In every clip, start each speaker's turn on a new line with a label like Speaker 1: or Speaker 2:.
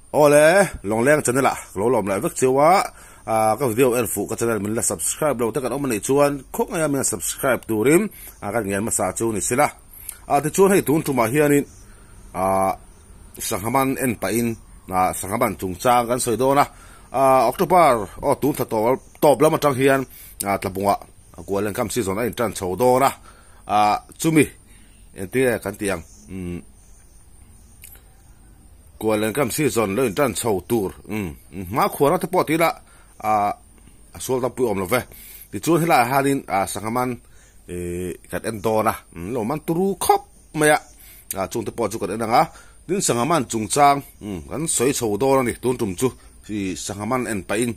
Speaker 1: Awle, Lawngleng channel ah ka lo lawm leh vek cheu a, ka video en fuh ka channel min la subscribe lo te kan awm anih chuan khawngaih a min la subscribe turin kan ngen hmasa chu ni sila. Tichuan hei tun tumah hianin sangha man en pahin sangha man chungchang kan sawi dawn a, October aw tun thla tawp lam atang hian tlabungah Kualengkam season a intan chho dawn a, chumi engtinge kan tih ang. Kualengkam season lo intan chho tur hma khuarna te pawh tih lah a sual tam pui awm lo ve. Tichuan helaiah hianin sangha man kan en dawn a, lo man turu khawp mai a, chung te pawh chu kan en ang a. Tin sangha man chungchang kan sawi chho dawn a ni tun tum chu sangha man en pahin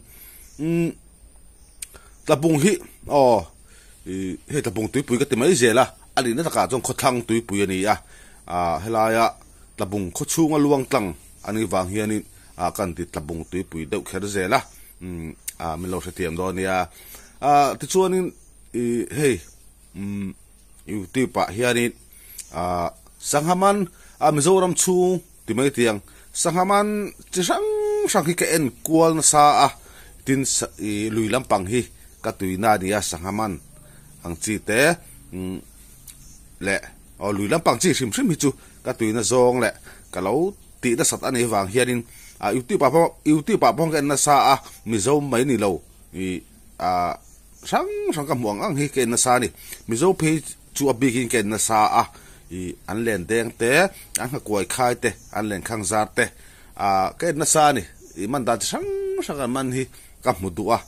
Speaker 1: tlabung hi aw hei tlabung tuipui ka ti mai zel a, a nihna takah chuan khawthlang tuipui a ni a. Ah helaia tlabung khaw chhunga luang tlang a nih vang hianin ah kan ti tlabung tuipui deuh kher zel a, umm ah min lo hrethiam dawn nia. Ah tichuanin ih hei umm youtube ah hianin ah sangha man ah Mizoram chhung ti mai tiang sangha man chi hrang hrang hi ka en kual nasa a, tin ih lui lampang hi ka tuina a ni a sangha man ang chi te umm leh. Aw lui lampang chi hrim hrim hi chu ka tuina zawng leh ka lo tih nasat a nih vang hianin ah youtube ah pawh youtube ah pawh ka en nasa a mizo mai ni lo ih ah hrang hrang ka hmuh ang ang hi ka en nasa a ni mizo phei chu a bikin ka en nasa a ih an len deng te an nghakuai khai te an len khang zar te ah ka en nasa a ni ih man dan chi hrang hrang an man hi ka hmu duh a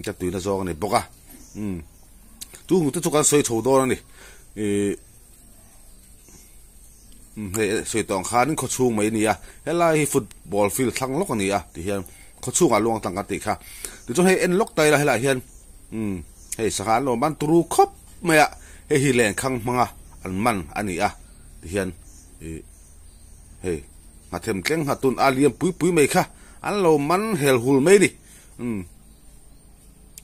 Speaker 1: ka tuina zawng a ni bawk a umm. Chu hnu te chu kan sawi chho dawn a ni. Ih hei sawi tawh ang khanin khaw chhung mai a ni a, helai hi football field thlang lawk a ni a ti hian khaw chhungah luang tlang kan tih kha. Tichuan hei en lawk ta ila helaiah hian umm hei sangha an lo man turu khawp mai a, hei hi lenkhang hmanga an man a ni a ti hian ih hei nghathem tleng nghatun a liam pui pui mai kha an lo man hel hul mai a ni. Umm.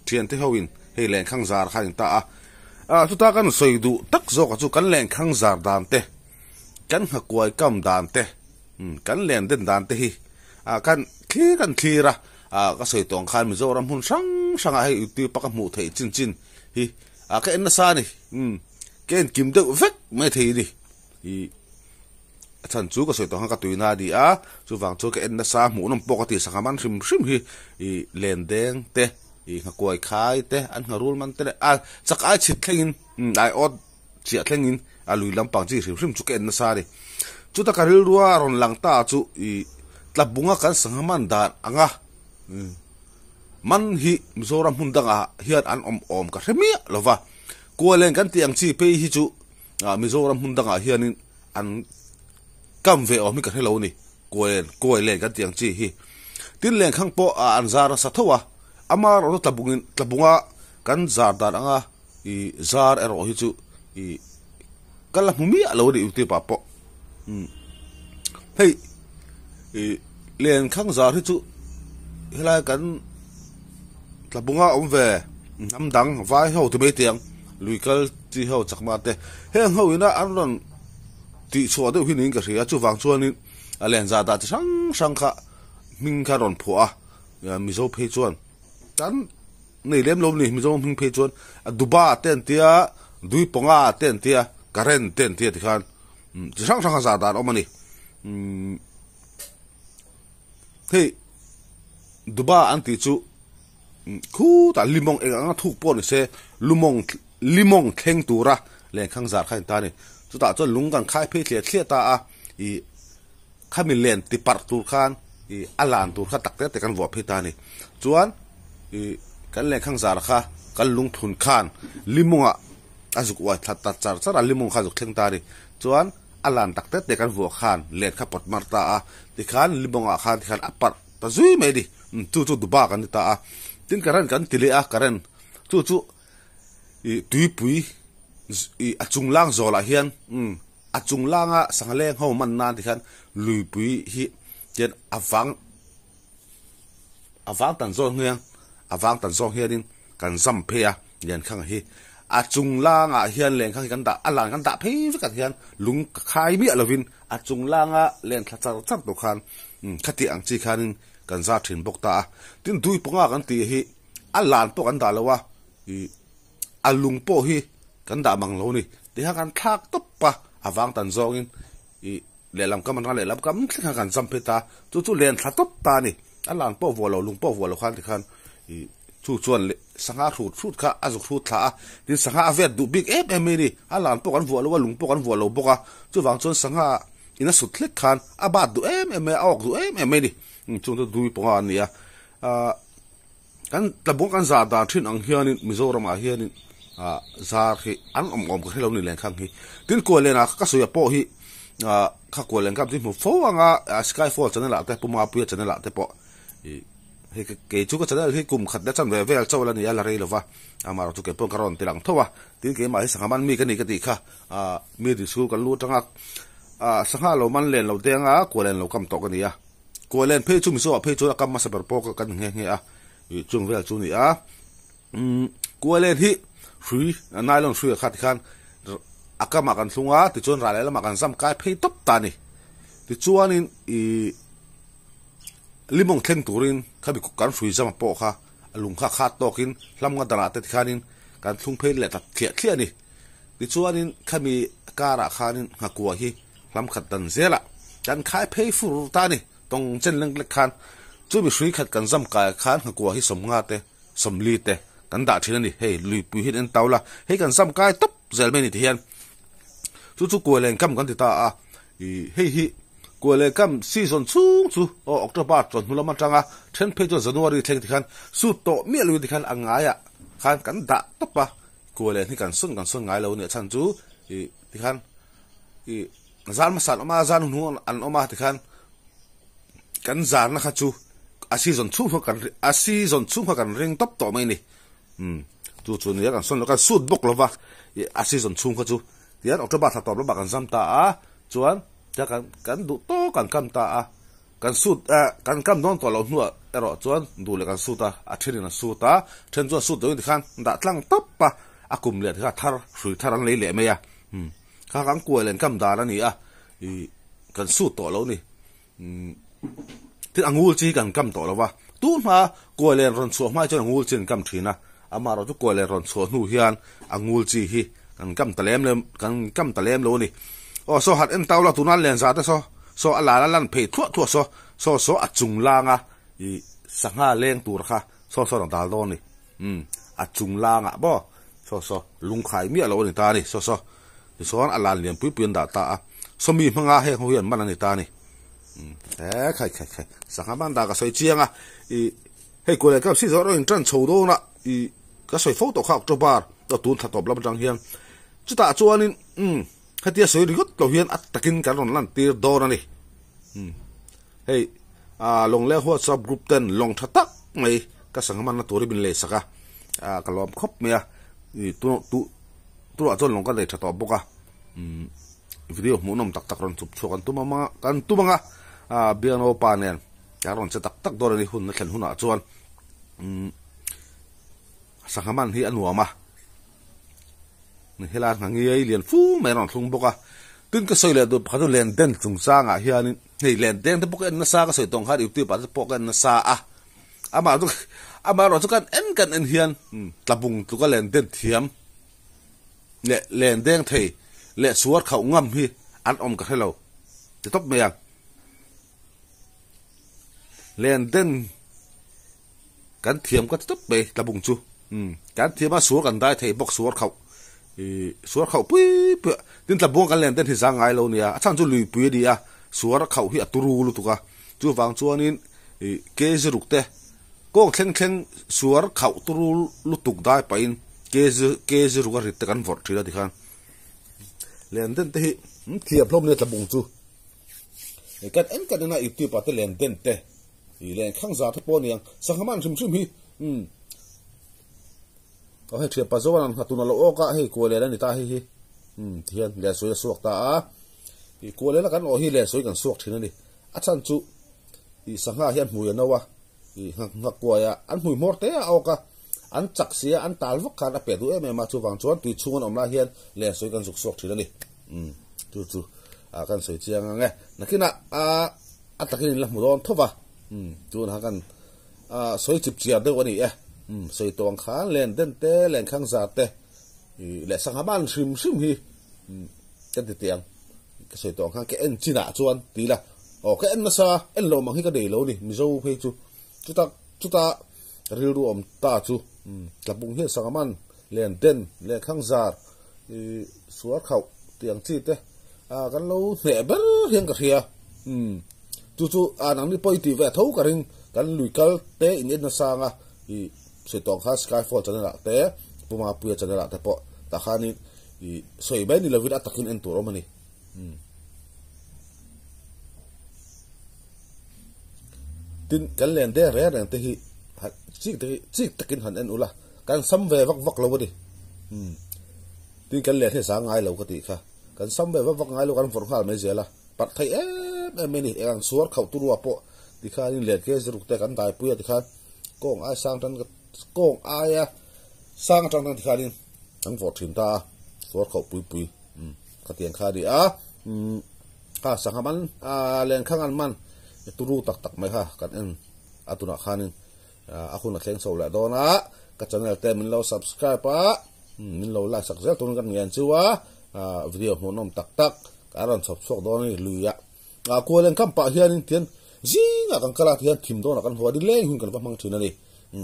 Speaker 1: Thiante ho in hei lenkhang zar kha in ta a, ah chuta kan sawi duh tak zawk ah chu kan lenkhang zar dan te, kan nghakuai kam dan te, umm kan len den dan te hi ah kan thlir kan thlir a, ah ka sawi tawh ang khan Mizoram hmun hrang hrang ah hei youtube a ka hmuh theih chin chin hi ah ka en nasa a ni, umm ka en kim deuh vek mai thei a ni ih. A chhan chu ka sawi tawh ang ka tuina a ni a, chuvang chuan ka en nasa hmuhnawm pawh ka tih sak ang man hrim hrim hi ih len deng te ih nghakuai khai te an ngharul man te leh a chak ai chhit thlengin umm ai awt chiah thlengin a lui lampang chi hrim hrim chu ka en nasa a ni. Chuta ka rilrua a rawn lang ta chu ih tlabunga kan sangha man dan anga man hi Mizoram hmun dangah hian an awm awm ka hre miah lova, kualeng kan tih ang chi phei hi chu Mizoram hmun dangah hianin an kam ve awm hi ka hre lo a ni kuai kuai len kan tih ang chi hi tin lenkhang pawh ah an zar nasa tho a ama erawh chu tlabungin tlabunga kan zar dan anga ih zar erawh hi chu ih ka la hmu miah lo a ni youtube ah pawh umm hei ih lenkhang zar hi chu helai kan tlabunga awm ve hnam dang vai ho ti mai teh ang lui kal chi ho chakma te heng ho ina an rawn Tih chhuah deuh hi niin ka hria, chuvang chuanin a len zah dah chi hrang hrang kha hming kha rawn phuah a, Mizo phei chuan kan nei lem lo a ni, Mizo hming phei chuan a Duba te an tia, Duipawnga te an tia, Karen te an tia tikhan chi hrang hrang a zah dan a awm a ni. Hei Duba an tih chu khutah limawng eng anga thuk pawh ni se lumawng limawng thleng tura lenkhang zar kha a inta a ni. Chutah chuan lung kan khai phei thliah thliah ta a, ih khami len ti parh tur khan ih a lan tur kha tak te te kan vuah phei ta a ni. Chuan ih kan lenkhang zar kha kan lungthun khan limawngah a zuk uai thla ta char char a, limawng kha a zuk thleng ta a ni. Chuan a lan tak te te kan vuah khan len kha pawt mar ta a, tikhan limawngah khan tikhan a parh ta zui mai a ni. Chu chu Duba kan ni ta a, tin current kan ti leh a, current chu chu ih tuipui ih a chung lang zawlah hian umm a chung langa sangha leng ho man nan tikhan luipui hi tian a vang a vang tan zawng hian a vang tan zawng hianin kan zam phei a lenkhang hi a chung langah hian lenkhang hi kan dah a lan kan dah phei vek ah hian lung ka khai miah lovin. a chung langa len thla char char tur khan khati ang chi khanin kan zar thin bawk ta a. Tin dui pawnga kan tih hi a lan pawh kan dah lo a, ih a lung pawh hi kan dah mang lo a ni. Tihian kan thlak tawp a, a vang tan zawngin ih lehlam kam atanga lehlam kam thleng khan kan zam phei ta a, chu chu len thla tawp ta a ni. A lan pawh vuah lo, lung pawh vuah lo khan tikhan ih chu chuan leh sangha hrut hrut kha a zuk hrut thla a, tin sangha a vet duh bik em em mai a ni. A lan pawh kan vuah lo a, lung pawh kan vuah lo bawk a, chuvang chuan sangha in a sut hlek khan a bat duh em em mai a, a awk duh em em mai a ni. Chung chu dui pawnga an ni a, ah kan tlabung kan zah dan thin ang hianin Mizoramah hianin ah zar hi an awm awm ka hre lo ni leng khang hi. Tin Kualena ka sawi pawh hi ah kha Kualen kam chu hmu fo anga Skyfall channel ah te Pu Mapuia channel ah te pawh ih hei kei chu ka channel hi kum khat la chan ve vel chauh la ni a la rei lova amaherawh chu kei pawh ka rawn ti lang tho a tin keimah hi sangha man mi ka ni ka tih kha ah mi ri chhung kan lu atanga ah sangha lo man len lo deng a Kualen lo kam tawh ka ni a. Kualen phei chu Mizo ah phei chuan a kam hmasa ber pawh kan ni nghe nghe a, ih chung vel chu a ni a. Umm Kualen hi hrui nylon hrui ah kha tikhan a kamah kan thlung a, tichuan ral leh lamah kan zam kai phei tawp ta a ni. Tichuanin ih limawng thleng turin khami kan hrui zam pawh kha a lung kha khat tawkin hlam nga danah te tikhanin kan thlung phei leh ta thliah thliah a ni. Tichuanin khami karah khanin nghakua hi Hlam khat dan zelah kan khai phei fur ta a ni. Tawng chen leng lek khan chumi hrui khat kan zam kai khan nghakua hi sawmnga te, sawmli te kan dah thin a ni. Hei luipui hian en tau la, hei kan zam kai tawp zel mai a ni ti hian chu chu kualeng kam kan ti ta a. Ih hei hi kualeng kam season chhung chu aw October chawhnu lam atanga then phei chuan January thleng ti khan suit tawh miah lo ti khan a ngaiah khan kan dah tawp a. Kualeng hi kan sawn kan sawn ngai lo a nih a chhan chu ih ti khan ih zan hmasa an awm a zan hun an awm a tikhan kan zarna kha chu a season chhung kha kan a season chhung kha kan ring tawp tawh mai a ni umm chu chu nia kan sawn lo kan suit bawk lova ih a season chhung kha chu tihian October thla tawp lamah kan zam ta a chuan tia kan kan duh tawk kan kam ta a kan suit eh kan kam dawn tawh loh hnuah erawh chuan duh leh kan suit a a thenin an suit a then chuan suit deuhin tikhan dah tlang tawp a a kum leh tikhan thar hrui thar an lei leh mai a. Umm kha kan kual en kam dan a ni a ih kan sut tawh lo a ni umm tin a ngul chi hi kan kam tawh lo va tun hma kual en rawn chhuah hma hi chuan a ngul chi an kam thin a amaherawh chu kual en rawn chhuah hnu hian a ngul chi hi kan kam ta lem lem kan kam ta lem lo a ni aw saw han en tau la tuna len zah te saw saw a lan a lan phei thuah thuah saw saw saw a chung langa ih sangha leng tur kha saw saw a dal dawn a ni. Umm, a chung langah maw? Saw saw, lungkhai miah lo a ni ta a ni, saw saw. Tichuan a lan lian pui pui an dah ta a, sawmi hmanga heng ho hi an man a ni ta a ni. Umm, he khai khai khai, sangha man dah ka sawi chiang a, ih, hei kuah leh kam si zawh erawh in tan chho dawn a, ih, ka sawi fo tawh kha October, aw tun thla tawp lam atang hian. Chutah chuanin, umm, hetia sawi ringawt lo hian a takin kan rawn lantir dawn a ni. Umm. Hei ah Lawngleng WhatsApp group ten lawng tha tak mai ka sangha hmanna tur hi min lei sak a, ah ka lawm khawp mai a, ih tu tu tunah chuan lawng ka nei tha tawh bawk a, umm video hmuhnawm tak tak rawn chhup chhuak an tum ang a kan tum ang a, ah Biangno pa nen kan rawn che tak tak dawn a ni hun a thlen hunah chuan umm sangha hman hi a nuam a. Helai hna ngei lian fu mai a rawn thlung bawk a, tin ka sawi leh duh pakhat chu len den chungchangah hianin hei len deng te pawh ka en nasa ka sawi tawng khan youtube ah te pawh ka en nasa a, amah chu amah erawh chu kan en kan en hian tlabung tluka len den thiam leh len deng thei leh suar khauh ngam hi an awm ka hre lo ti tawp mai a, len den. Kan thiam ka ti tawp mai tlabung chu. Umm kan thiam a suar kan dai thei bawk suar khauh ih suar khauh pui pui a tin tlabung kan len ten hi zang ngai lo nia a chhan chu lui pui a ni a suar khauh hi a turu lutuk a chuvang chuanin ih kg ruk te kawng thleng thleng suar khauh turu lutuk dai pahin kg kg ruk a rit te kan vawrh thin a tikhan len den te hi thiam hlawm nia tlabung chu kan en kan en a youtube ah te len den te. Ih leh khang zar te pawh a ni ang. Sangha man hrim hrim hi umm aw hei thianpa zawng an nghatun a lo awk a, hei kualel a ni ta hei hi umm tihian lensuai a suak ta a. Ih kualel a kan awh hi lensuai kan suak thin a ni. A chhan chu ih sangha hi an hmui a no a, ih nghak nghak kuai a, an hmui hmawr te a awk a, an chak si a, an tal vak khan a peh duh em em a, chuvang chuan tui chhung an awm lai hian lensuai kan zuk suak thin a ni. Umm chu chu. kan sawi chiang ang e. Nakinah a takin in la hmu dawn tho va, tunah kan sawi chip chiar deuh a ni e. Sawi tawh ang khan len den te, len khang zar te leh sangha man hrim hrim hi kan ti teh ang. Ka sawi tawh ang khan ka en chinah chuan ti ila, aw ka en nasa, en lo mang hi ka nei lo ni, Mizo phei chu. Chuta chuta rilru awm ta chu tlabung hian sangha man len den, len khang zar suar khauh tih ang chi te kan lo hneh ber hian ka hria. Chu chu nangni pawh i tih ve tho ka ring, kan lui kal te in en nasa anga i sawi tawh ang kha Skyfall channel ah te, Pu Mapuia channel ah te pawh tah khanin i sawi mai ni lovin a takin en tur awm a ni. Tin, kan len deng reng reng te hi chik chik takin han en ula, kan sam ve vak vak lo a ni. Tin, kan len hi zang ngai lo ka tih kha. Kan sam ve vak vak ngai lo, kan vawrh nghal mai zel a. Parh thei em em mai a ni. Eng ang suar khauh turua pawh tikhanin len ke ziruk te kan daipui a tikhan kawng ai sang tan kawng aia sang atang tan tikhanin kan vawrh thin ta a, suar khauh pui pui khatiang kha a ni a. Kha sangha man lenkhang an man turu tak tak mai kha kan en a tunah khanin a hun a thleng chho leh dawn a, ka channel te min lo subscribe a, min lo like sak zel turin kan ngen chu a, video hmuhnawm tak tak ka rawn chhawp chhuak dawn a ni luiah. Kual en kam pah hianin tian zingah kan kal a tihian thim dawnah kan hmu a, nileng hun kan va hmang thin a ni.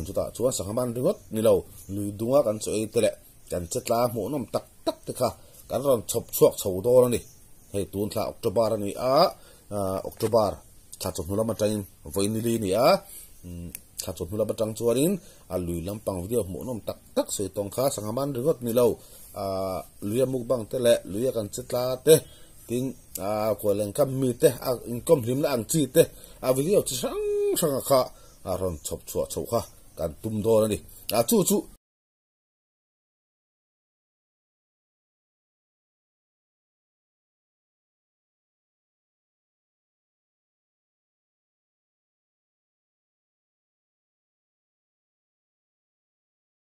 Speaker 1: Chutah chuan sangha man ringawt ni lo, lui dunga kan chaw ei te leh kan che tla hmuhnawm tak tak te kha kan rawn chhawp chhuak chho dawn a ni. Hei tun thla October a ni a, October thla chawhnu lam atangin vawi nili a ni a, thla chawhnu lam atang chuanin a lui lampang video hmuhnawm tak tak sawi tawng kha sangha man ringawt ni lo, luia mukbang te leh luia kan che tla te tin kualengkam mi te a inkawm hlimna ang chi te a video chi hrang hranga kha a rawn chhawp chhuah chhoh kha kan tum dawn a ni. Chu chu.